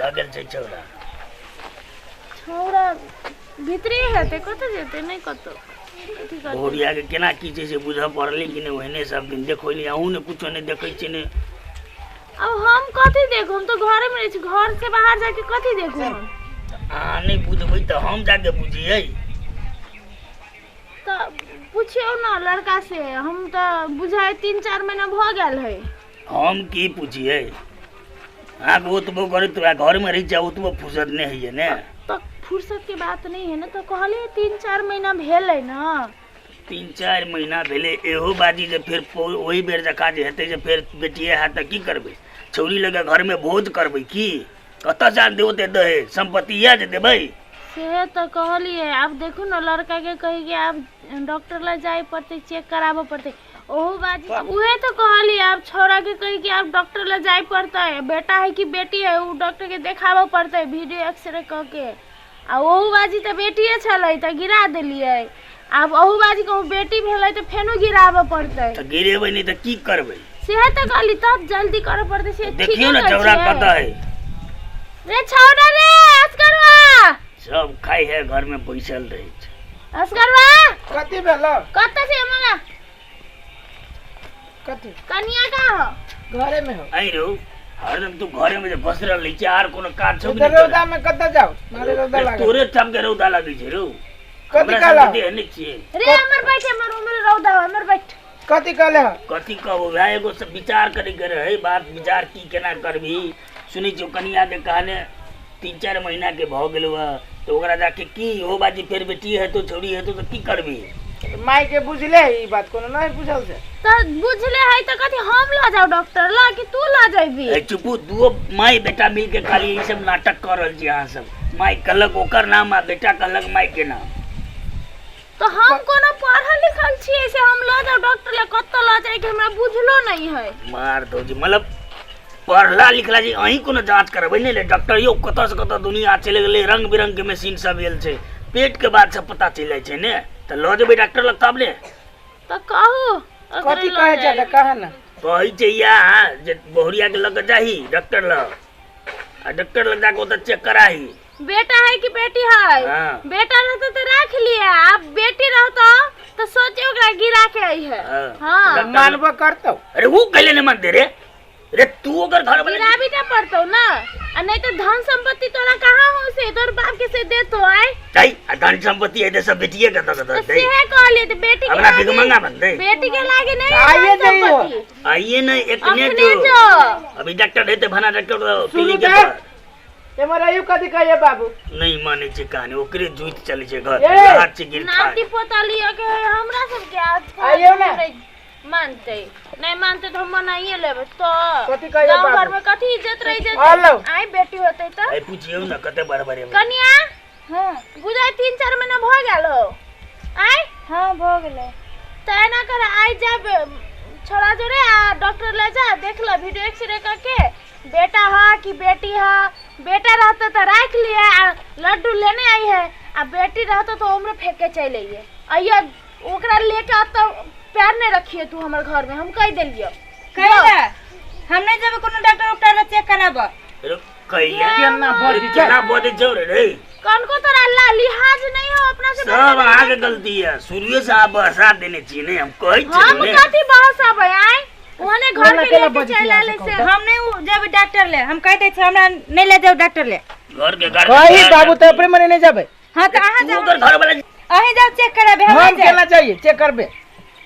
कतऽ गेल छै छौड़ा? छौड़ा भीतरे हेतै, कतऽ जेतै? नहि कतौ अथी करतै। बहुरिया के केना की छै से बुझऽ पड़लै कि नहि? ओहने सब दिन देखो नहि, अहूँ ने कुछो नहि देखै छियै ने। अब हम कथी देखू? हम तऽ घरे में रहै छी, घर से बाहर जाके कथी देखू हम? अहाँ नहि बुझबै तऽ हम जाके बुझियै। तऽ पुछियौ ने लड़का से, हम तऽ बुझाइ 3-4 महीना भऽ गेल है। हम की पुछियै अहाँके? ओतबो करैत घरमे रहै छियै, ओतबो फुर्सत नहि होइए ने। तऽ फुर्सत के बात नहीं है ने, तऽ कहलियै 3-4 महीना भेलै ने। 3-4 महीना भेलै, इहो बाजी जे फेर ओहि बेर जकाँ जे हेतै जे फेर बेटिए हैत तऽ की करबै? छौरी लऽ कऽ घरमे भोज करबै की? कतऽसँ आन देबै ओते दहेज सम्पत्ति? इएह जे देबै से तऽ कहलियै। आब देखू ने, लड़का के कही कि आब डॉक्टर लग जाय पड़तै, चेक कराबऽ पड़तै। ओहो बाजी उहे तऽ कहलियै, आब छौड़ा के कही कि आब डॉक्टर लग जाय पड़तै, बेटा है कि बेटी है उ डॉक्टर के देखाबऽ पड़तै वीडियो एक्सरे कऽ के। आ ओहू बाजी तऽ बेटिए छलै तऽ गिरा देलियै। आब ओहू बाजी कहूँ बेटी भेलै तऽ फेनो गिराबऽ पड़तै। तऽ गिरेबै नहि तऽ की करबै? सेहे तऽ कहली, तब जल्दी करऽ पड़तै से। देखियौ ने छौड़ा कतऽ है। रे छौड़ा रे, असगरवा। सब खाइ है, घरमे बैसल रहै छै। असगरवा। कथी भेलो? कतऽ छै मंगा? कथी? कनिया कहाँ हो? घरे में हो। आई रो, हरदम तू घरे में जे घसरल रहै छै, आर कोनो काज छौ कि तऽ नहि तोरा? रौदा में कतऽ जाउ? मारे रौदा लागल। तोरे ठाम के रौदा लागै छै रौ। कथी हमरा कहला? सबके देह नहि छियै। रे हमर बैठ, हमर उम्र रौदा हो, हमर बैठ। कथी कहले हो? कथी कहबो भाय, एगो से विचार करे के रहै, बात विचार की केना करबही। सुनै छियौ कनिया के कहने 3-4 महीना के भऽ गेलौ हँ, तऽ ओकरा जाके की हो बाजी फेर बेटी हेतौ छौड़ी हेतौ तऽ की करबही? माय के बुझले है ई बात? कोनो नहीं बुझल छै। तऽ बुझले है तऽ कथी हम लऽ जाउ डॉक्टर लग कि तू लऽ जेबी? ए चुपू, दुओ माय बेटा मिल के खाली ई सब नाटक कऽ रहल छी अहाँ सब। माय कहलक ओकर नाम आ बेटा कहलक माय के नाम। तऽ हम कोनो पढ़ल लिखल छियै से हम लऽ जाउ डॉक्टर लग? कतऽ लऽ जाइके हमरा बुझलो नहीं है। मार दो जी, मतलब पढ़ला लिखला जी अहीं कोनो जांच करबै नहि ले डॉक्टर यौ? कतऽ से कतऽ दुनिया चलि गेलै, रंग बिरंग के मशीन सब आयल छै, पेट के बात सब पता चलि जाइ छै ने। तऽ लऽ जेबै डॉक्टर लग तब ने। तऽ कहू ओकरे कथी लऽ कहै छै? जाय। तऽ कह ने। कहै छै इएह जे बहुरिया के लऽ कऽ जाही डॉक्टर लग आ डॉक्टर लग जाके ओतऽ चेक कराही। बेटा है कि बेटी है। हाँ। बेटा रहता तो राख लिया, अब बेटी रहता तो सोचे ओकरा गिरा के आई है। हाँ। हाँ। डॉक्टर- मानबो करतौ? अरे वो कैले नहीं मानते रे? रे तू ओकर घर वाला गिराबी ना पड़तो ना, आ नहीं तो धन संपत्ति तोरा कहाँ हो से तोर बाप के से देतो आय? जाई आ धन संपत्ति है सब बेटिए के दऽ तो दे। सेहे कहलिए तो बेटी के अपना लागे भिखमंगा बनतै। बेटी के लागे नहीं आइए धन जाइए। संपत्ति। आइए नहीं एकने अखने जो जो अभी डॉक्टर हेतै भना डॉक्टर सुनू क्लिनिक तऽ पर। एमहर आयु कथी कहिए बाबू? नहीं मानै छै कहानी, ओकरे जुति चलै छै घर। ए! हाथ छै गिर नाती पोता लिअ के है, हमरा सबके आज आइयो ने। नहीं मानते, नहीं मानते तो हम मनाइए लेबै तो। कथी कहिए गाँव बाबू? घर में कथी इज्जत रह जेतै? हेलो। आइ बेटी होतै तऽ ए पूछियौ ने कते बराबर है। कनिया। हाँ। बुझाइ 3-4 महीना भऽ गेल हो आइ। हाँ, भऽ गेलै। तऽ एना कर, आइ जाब छोड़ा जोड़े आ डॉक्टर ले जा, देख ल वीडियो एक्सरे करके बेटा है कि बेटी है। बेटा रहता तो राख लिए आ लड्डू लेने आई है, आ बेटी रहता तो उम्र फेंक के चल अइए। अइए ओकरा लेके अतऽ पैर नहीं रखिए तू हमर घर में, हम कह देलियो। कहि हम नहीं जेबै कोनो डॉक्टर उक्टर लग चेक कराबऽ। रे कैले केना बजै छै? केना बजै छौ रे रे? कनको तोरा ला लिहाज नहीं हो अपना से? सब अहाँके गलती है, शुरुए से अहाँ बहसा देने छियै ने, हम कहै हम छियै ने। कथी बहसबै आइ? ओने घर ओना के केना लेके बजै चलि छियै आयल अहाँ से। से? हम नहीं जेबै डॉक्टर ले, हम कहि दै छियै हमरा नहीं ले जाउ डॉक्टर ले। घर के गार्जियन कही बाबू तऽ अपने मने नहीं जाबै। हाँ तऽ अहाँ तू जाउ। ओकर घर वाला अहीं जाउ चेक कराबे, हम हम नहीं जायब। केना जाइए चेक करबे?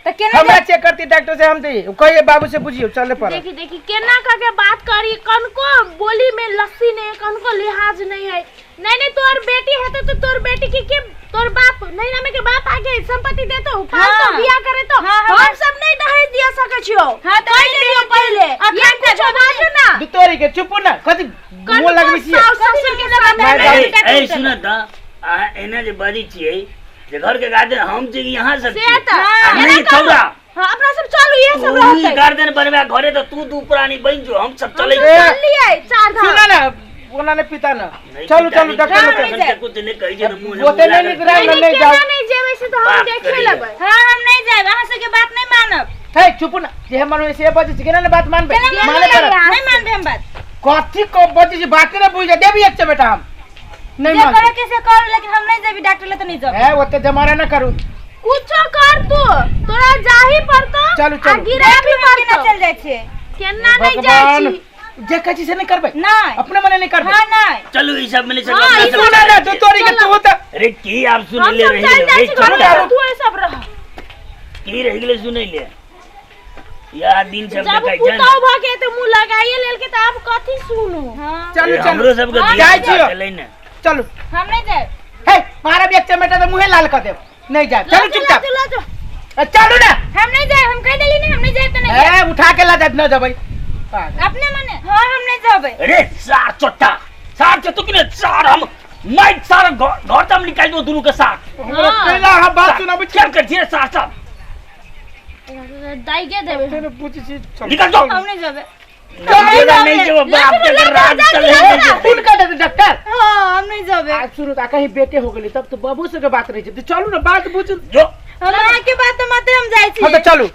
तऽ केना? हमरा चेक करती डॉक्टर से हम दी कहिए बाबू से बुझियो चले पर। देखी देखी केना करके बात करी, कनको बोली में लस्सी नहीं है, कनको लिहाज नहीं है। नहीं नहीं, तोर बेटी है तो तोर बेटी के तोर बाप नहीं ना के बाप आगे संपत्ति दे तो पाल तो हाँ। बियाह करे तो। हाँ, हाँ। हम सब नहीं दहेज दिया सके छियो। हाँ, तो कह नहीं देलियो दहेज पहले। अखन ये तक कुछो बाजू ना। तोरी के चुप ना, कथी मुंह लगबै छियै? सास ससुर के सामने माय नहीं बाप। ए सुन त, अहाँ एना जे बजै छियै जे घर के गार्जियन हम छी कि यहाँ सब से छी? तऽ आ एना नहीं करू। छौड़ा। हाँ, अपना सब चलू, ये सब तू ही रहतै। गार्जियन बनबे घरे तऽ तू दू प्राणी बनि जो, हम सब चलै हम छी। सब चललियै चार धाम। सुन ना, ओना नहीं पिता ना। नहीं चलू पिता चलू नहीं, डॉक्टर पिता लोग नहीं, से कुछ नहीं कहै छै तऽ मुँह ओते नहीं लागल। निकलै। नहीं, नहीं नहीं, जाओ। केना नहीं जेबै से तऽ हम बात देखे करियै। लेबै। हाँ, हम नहीं जायब, अहाँ सबके बात नहीं मानब। हे चुप ना, जे मन होय से बजै छी, केना ने बात मानबै? केना माने मानबै? पड़त। नहीं मानबै हम बात। कथी को बजै छी, बाते ने बुझ जा, देबी एक चमेटा हम। नहीं जे करे मानबै। के से करू, लेकिन हम नहीं जेबी डॉक्टर ले, तो नहीं जेबी। हे ओते जमाना ना करू। कुछो कर तू, तोरा जाही पड़तो। चलू, चलू। आ गिरा भी केना पड़तो। चल जाइ छियै? केना नहीं जाइ भगवान, छी? जे कहै छी से नहीं करबै? नहीं। अपने मने नहीं करबै? हाँ, नहीं। चलू ई सब मिले सब हाँ, अपना ई सब सुना ना, तू तोरी के तू तऽ अरे की आप सुन हम ले सब रही चल जाइ रे छी घर चल में, तू ऐ सब रह। की रह गेलै सुनै ले या दिन सब जब देखै छै पुतहु भऽ के तऽ मुँह लगाइए लेलकै तऽ आब कथी सुनू? हाँ। चलू, चलू। हमरो सबके हाँ, धिया जाइ पुता छियौ। छलै ने। चलू। हम नहीं जाए। हे मारब एक चमेटा तऽ मुँहे लाल कऽ देब। नहीं जाए, चलू चुपचाप। चलो चलो। चलू ना। हम नहीं जाए, हम कह देली नहीं, हम नहीं जाए तो नहीं जाए। ए उठा के ला जाए, न जबै पागल। अपने मने। हाँ, हम नहीं जाबे। अरे सार चोट्टा, सार चोट्टा कि ने सार हम माइक सार घर से हम निकाल दो दुनू के साथ। हमरा कैला अहाँ बात सुनाबै छी? क्या कर छियै सार सार? दाई के देबै। तेरे पूछै छी, चलू। निकल जाओ। हम नहीं जाबे। नहीं जेबै, नहीं जेबै, बाप के राज चले। खून कर देतै डॉक्टर। हाँ, हम नहीं जाबे। आज सुनू तऽ कहीं बेटे हो गेलै तब तऽ बाबू सबके बात रहै छै, तऽ चलू ने बात बुझू। जो हम अहाँ के बात तो माते हम जाइ हाँ छी। तऽ चलू,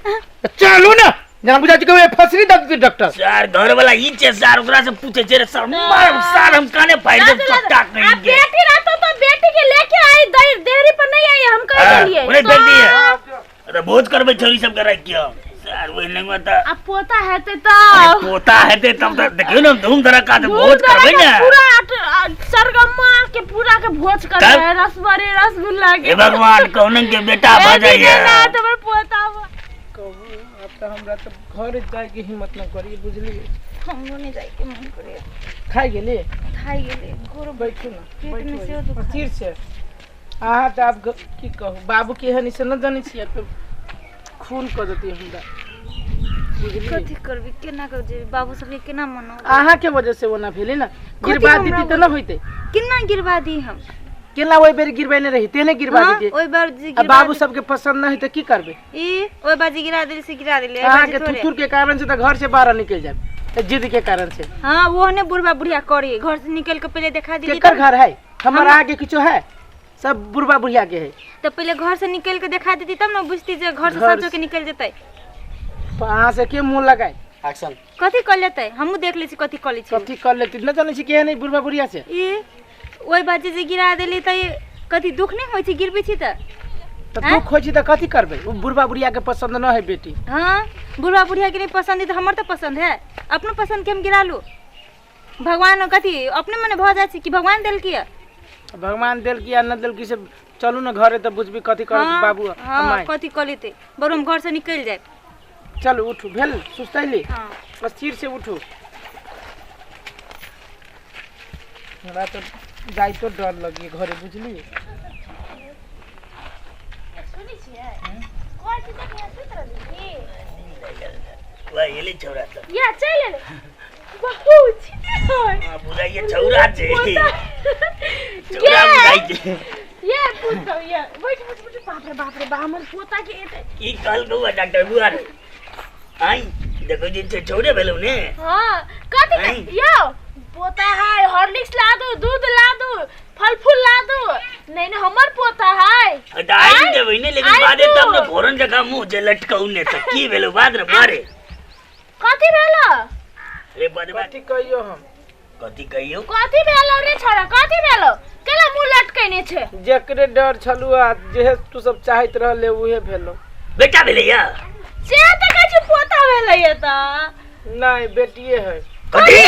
चलू ने, जेना बुझाइ छै कि फसरी दऽ देतै डॉक्टर। सार घर वाला ई छै सार, ओकरा से पूछे छै रे सार, मार सार हम काने फाड़ देब चट्टा आ कहीं के। बेटी रहतो तो बेटी के लेके आई, देहरी पर नहीं आई, हम कह हाँ, देलिए। ओने बेटी है। अरे भोज करबै छौरी सब के राखि के सार, ओहि नहीं तऽ आ पोता हेतै अरे तब पोता हेतै तब तऽ देखियौ ने धूम धड़क्का से धूम भोज करबै धड़ाका ने। पूरा सरगम्मा के पूरा के भोज करबै, तब? रसबरी रसगुल्ला के। हे भगवान, कौन के बेटा भऽ जाइए। तोहर पोता कहू आब तऽ हमरा तऽ घर जाइके हिम्मत न करी, बुझलियै? हमरो नहीं जाए के मन करे। खाइ गेली? खाइ गेली। गोरो बैठू ने। पेट में बैठू। सेहो दुखाइ। स्थिर छै अहाँ तऽ। आब की कहू, बाबू केहन से न जानै छियै, तऽ खून कऽ देतै हमरा, बुझलियै? कथी करबी, केना कर जेबी, बाबू सबके केना मनाउ? अहाँके वजह से ओना भेलै ने। गिरबा हमरा देती तऽ न होइतै। केना गिरवा दी हम? केना ओहि बेर गिरबेने रही तेने गिरबा हाँ, देती। ओहि बार जे आ गिरवा बाबू सबके पसंद न है तऽ की करबै? ई ओहि बार जे गिरा देली से गिरा देली, एहि बार अहाँके जे थोड़े। थुथुर के कारण से तऽ घर से बाहर निकलि जायब, जिद के कारण से। हाँ, वो ने बुढ़वा बुढ़िया करी, घर से निकल के पहले देखा दिली। केकर तब घर है? हमर आगे किछो है? सब बुढ़बा बुढ़िया के है। तो पहले घर से निकल के देखा देती तब न बुझती जे घर से घर सचो के निकल जेतै। अहाँ से के मुँह लगाए? एक्शन। कथी कर लेतै? हमहूँ देख लै छी कथी कर लै छी। कथी कर लेती? न जानै छी केहन है बुढ़बा बुढ़िया से। ई ओहि बार जे गिरा देली तऽ कथी दुख नहि होइ छै गिरबै छी तऽ? तऽ आँय? दुख होइ छै तऽ कथी करबै? ओ बुढ़बा बुढ़िया के पसंद न है बेटी। हाँ, बुढ़वा बुढ़िया के नहीं पसंद है तऽ हमर तऽ पसंद है। अपनो पसंद के हम गिरा लू? भगवान कथी अपने मने भऽ जाइ छै कि भगवान देलकी है? भगवान देलकी या न देलकी से, चलू ने घरे तऽ बुझबी कथी करत हाँ, बाबू आ हाँ, माय। कथी कऽ लेतै, बरु हम घर से निकलि जायब। चलू उठू, भेल सुस्तैली? हाँ। स्थिर से उठू। हमरा तऽ जाइतो डर लगी घरे, बुझलियै? सुनै छियै, कहै छी तऽ सुति रहली की? वह एलै छौड़ा सब। या चलि एलै, बहुत छिटी है। हाँ, बुझाइए छौड़ा छै, छौड़ा गे बुझाइ छै। ये पुतौ, ये बैठ बैठ बैठ। बाप रे बाप रे बा, हमर पोता के एते की कहलकौ डॉक्टर बुआ रे? आइ देखो जे छौड़े भेलौ ने। हाँ, कथी आई। यौ पोता है, हॉर्लिक्स ला दू, दूध ला दू, फल फूल ला दू। नहीं नहीं, हमर पोता है। तऽ आइ देबै ने, लेकिन आइ बादे तू। तब ने फोरन जकाँ मुँह जे लटकौ ने तऽ की भेलौ बाद रे मारे? कथी भेलो? रे बदमा। कथी कहियो हम? कथी कहियौ? कथी भेलो रे छोड़ा, कथी भेलो? केला मुँह लटकैने छै? जेकरे डर छलू आ जेहे तू सब चाहैत रहले उहे भेलो। बेटा भेलैया? से तऽ कहै छी पोता भेलैया तऽ। नहीं, बेटिए है। कथी?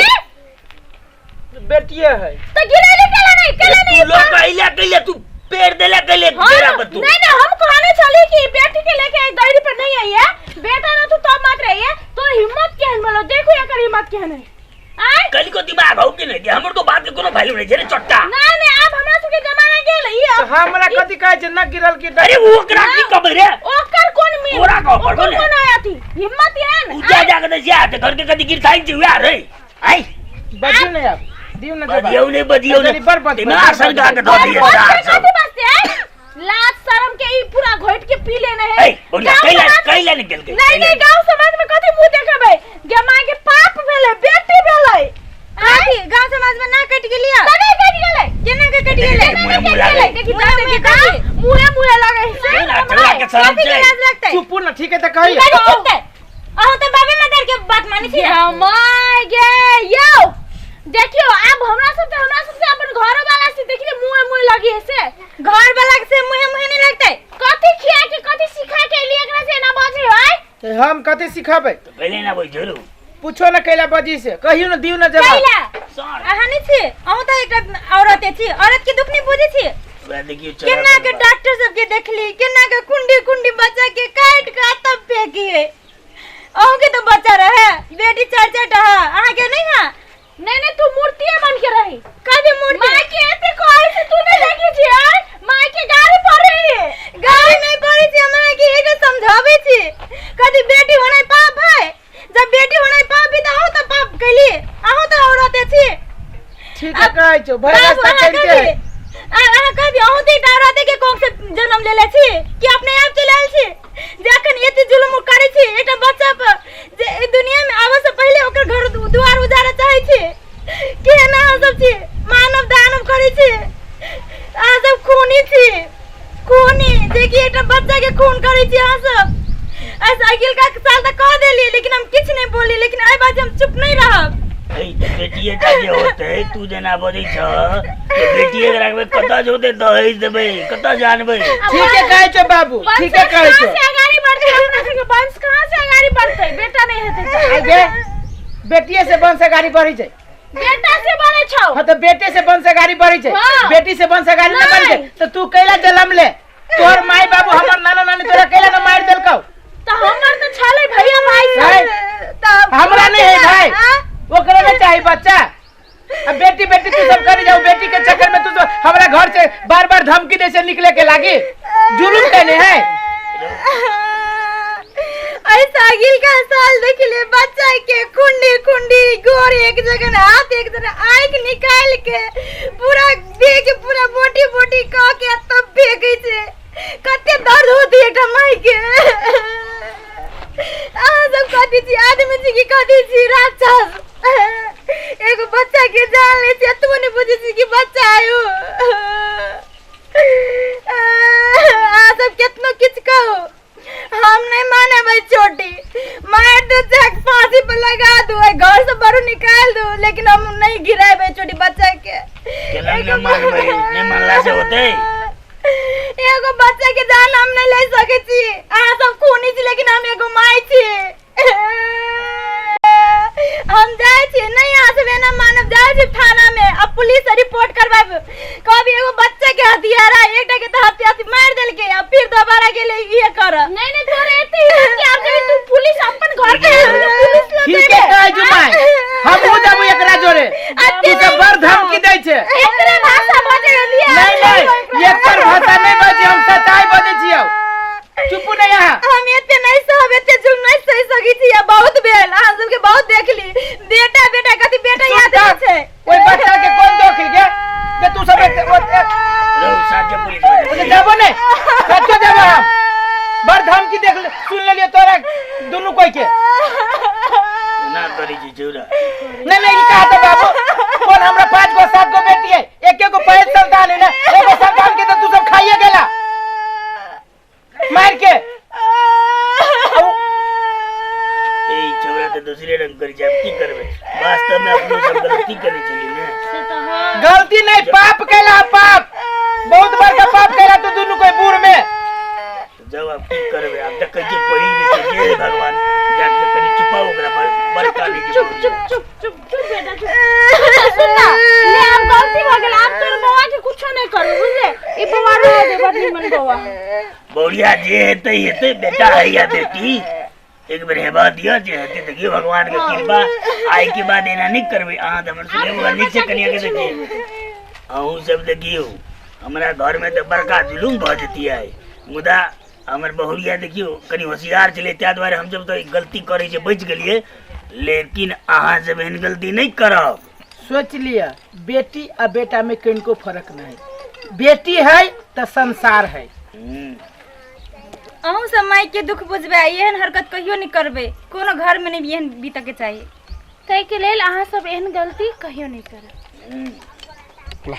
बेटिए है। तऽ गिरैले केला नहीं, केला तू नहीं? लोग अइला कैले, तू पेड़ देला कैले? हाँ, डेरा पर तू नहीं नहीं, हम कहने चली कि बेटी के लेके आई दहरी पर नहीं आई है, बेटा ना तू तब मत रही है। तो हिम्मत केहन बोलो, देखो एकर हिम्मत केहन है। आय कल को दिमाग हौ कि नहीं कि हमर तो बात के कोनो वैल्यू नहीं छै रे चट्टा। नहीं नहीं, अब हमरा सबके जमाना गेल ई तऽ अब। हमरा कथी कहै छै न गिरल की? अरे वो ओकरा की कहबै रे? ओकर कोन मीन? तोरा कहऽ पड़बो ओकर ने। कोन आयाती हिम्मत एहन? उ जा जा के दै छै घर के कथी गिरथाइ छै उएह रे। आइ बजियौ ने, आब दियौ ने जवाब। बजियौ ने, बजियौ ने। बड़ बड़ दिमाग सरका के धऽ दिए और सार से सब। कथी वास्ते आय? लाज शर्म के ई पूरा घोट के पी लेने है। ए बुढ़िया, गाँव कैला समाज- कैला निकल गेल? नहीं नहीं, गांव समाज में कथी मुंह देखेबै? गे माय के पाप भेलै, बेटी भेलै। कथी गाँव समाज में ना कटि गेलियै? तने कटि गेलै। केना के कटि गेलै? मुँहे मुँह लागै। देखी ता देखी ता मुहे मुहे लगे से। ना चला के शरम कथी के छै। लाज लगतै? चुपू न, ठीक है तऽ कहिए। कथी चुपतै? अहूँ तऽ बाबे मदर के बात मानै छी ने? My गे यौ, देखियो आब हमरा सब तऽ हमरा सबसे अपन घर वाला से देखिए मुहे मुहे लगी है से। घर वाला से मुहे मुहे नहीं लगतै? कथी खिया के कथी सिखा के एली एकरा से एना बजे है? तऽ हम कथी सिखबै? तऽ पहिले ना बोल जरूर। पूछो न कैला बजी से, कहियो न दियो न जवाब। कैला? सर अहाँ नहीं छी, अहूँ तऽ एकटा औरत छी, औरत के दुख नहीं बुझै छी? वएह देखियो चला केना के डॉक्टर सबके देखली, केना के कुंडी कुंडी बच्चा के काट के तब फेंकी। अहूँ के तो बच्चा रहे, बेटी चार चार टा है, अहाँ के नहीं है? नहीं नहीं, तू मूर्तिए बन के रही। कभी मूर्ति? माय के एते कहै से तू नहीं देखी छी आय? माय के गाड़ी पड़े है। गाड़ी नहीं पड़े छी, हम अहाँ के एकटा समझाबै छी। कभी बेटी होनाइ पाप है? जब बेटी होनाइ पाप है तऽ अहूँ तऽ पाप कैली, अहूँ तऽ औरते छी। ठीक है कहै छौ, भरि बाबू, रास्ता अहाँ करिते कभी है। अहाँ कभी अहूँ तऽ एकटा औरते के कोख से जन्म लेले छी कि अपने आप चलि आयल छी? जखन एते जुलुम करै छी एकटा बच्चा पर, जे एहि दुनिया में आबऽ से पहिले ओकर घर दुआर उजारऽ चाहै छी, केहन अहाँ सब छी? मानव दानव करै छी अहाँ सब, खूनी छी खूनी, जे कि एकटा बच्चा के खून करै छी अहाँ सब। अगिलका साल तऽ कह देलियै, लेकिन हम किछु नहि बोलली, लेकिन एहि बात हम चुप नहि रहब। ऐ तऽ बेटिए टा जे होतै, तू जेना बजै छह तऽ बेटिए के राखबै, कतऽ जोते दहेज देबै, कतऽ जानबै? ठीके कहै छौ बाबू, ठीके कहै छौ। कहाँ से अगाड़ी बढ़तै अपना सबके वंश, कहाँ से अगाड़ी बढ़तै? बेटा नहीं हेतै तऽ। आगे बेटिए से वंश अगाड़ी बढ़ै छै। बेटा से बढ़ै छौ। हाँ तऽ बेटे से वंश अगाड़ी बढ़ै छै। हाँ। बेटी से वंश अगाड़ी नहि बढ़ै छै। नहि। तऽ तू कैला जन्म ले? तोहर माय बाबू हमर नाना नानी तोरा कैला न मारि देलकौ? तऽ हमर तऽ छलै भैया भाई सब। भाई, तब हमरा नहीं है भाई, हाँ? ओकरा नहीं चाहिए बच्चा। अब बेटी बेटी तू सब कर जाओ, बेटी के चक्कर में तू सब हमरा घर से बार बार धमकी दे से निकले के लागी जुलूम कहने है। ऐसा अगिल का साल देख ले, बच्चा के कुंडी कुंडी गोर एक जगह, हाथ एक जगह, आंख निकाल के पूरा देह के पूरा बोटी बोटी कह के तब फेंके छै। कते दर्द होती एकटा माई के। अहाँ सब कथी छी, आदमी छी कि कथी छी? राक्षस। एगो बच्चा के जान ले छी, एतबो नहीं बुझै छी कि बच्चा आयो। अहाँ सब केतनो किछु कहू, हम नहीं मानबै। चोटी मार दू, चाहे फांसी पर लगा दू, एहि घर से बाहर निकाल दू, लेकिन हम नहीं गिराबै चोटी बच्चा के। केना नहि मानबै? नहि मानला से होतै? एगो बच्चा के जान हम नहीं ले सकै छी। अहाँ सब खूनी छी, लेकिन हम एगो माय छी। हम जाइ छी, नहीं अहाँ सब एना मानब, जाइ छी थाना में, अब पुलिस से रिपोर्ट करवाब। कभी एगो बच्चा के हत्यारा, एकटा के तऽ हत्या मारि देलकै, आ फिर दोबारा गेलै इहे करऽ। नहीं नहीं, तोरे एते हिम्मत के आब जब तू पुलिस अपन घर के पुलिस लग ठीके कहै छौ माय, हमहूँ जेबू एकरा जोरे। तू तऽ बड़ धमकी दै छै। एकरे भाषा बजे लिए। नहीं नहीं, एकर भाषा नहीं बजे, हम सच्चाई बजै छियौ। चुपू नहीं अहाँ। हम एते नहीं सहब, एते जुल्म नहीं सहि सकै छी। आ बहुत भेल, अहाँ सबके बहुत देखली। बेटा बेटा कथी बेटा याद चुप नहि छै? ओहि बच्चा के कोन दोख है गे जे तू सब रौ साथे पुलिस ओते जाबो नहीं, कतौ जाबो हम? बड़ धमकी देख ले, सुन लेलियो तोरा दुनू कोई के। ना करै छी छौरा। नहीं नहीं, ई कहा तो बाबू, कौन हमरा 5 गो 7 गो बेटी है, एक एगो पहिल संतान है ना, एगो संतान के तो तू सब खाइए गेला मार के। ए छौरा तऽ दूसरे रंग करै छै, आब की करबै? वास्तव में अपनो सब गलती करै छलियै ने। से तऽ हाँ। गलती नहीं, पाप कैला, पाप, बहुत बड़का पाप कैला तू दुनू कोई बूढ़ में। तऽ जब आब की करबै? आब देखै छियै पहिल बेर छै, जे भगवान जाके कनि चुपाउ ओकरा, बड़का नहि छै। चुप चुप चुप चुप चुप बेटा चुप। सुन ना ले, आब गलती भऽ गेल, आब तोर बौआ के कुछो नहीं करू, बुझले? ई बौआ रह दे, बड़ निमन बौआ। बौरिया जे हेतै हेतै, बेटा है या बेटी, एक बेर हेबा दिअ, जे हेतै देखियौ भगवान के कृपा। आइ के बाद एना नहि करबै। अहाँ तऽ हमर सुनै नीक से कनिया के देखियौ, अहूँ सब देखियौ, हमरा घर में तऽ बड़का जुलूम भऽ जतियै, मुदा हमर बहुरिया देखियौ कनि होशियार छलै, ताहि दुआरे हमसब तऽ गलती करै छै बचि गेलियै, लेकिन अहाँ सब एहन गलती नहि करब। सोच लिअ, बेटी आ बेटा में कनिको फर्क नहीं, बेटी है तऽ संसार है। अहूँ सब माय के दुख बुझबै आ एहन हरकत कहियो नहि करबै। कोनो घर में नहि एहन बीतऽ के चाही। ताहिके लेल अहाँ सब एहन गलती कहियो नहि करब।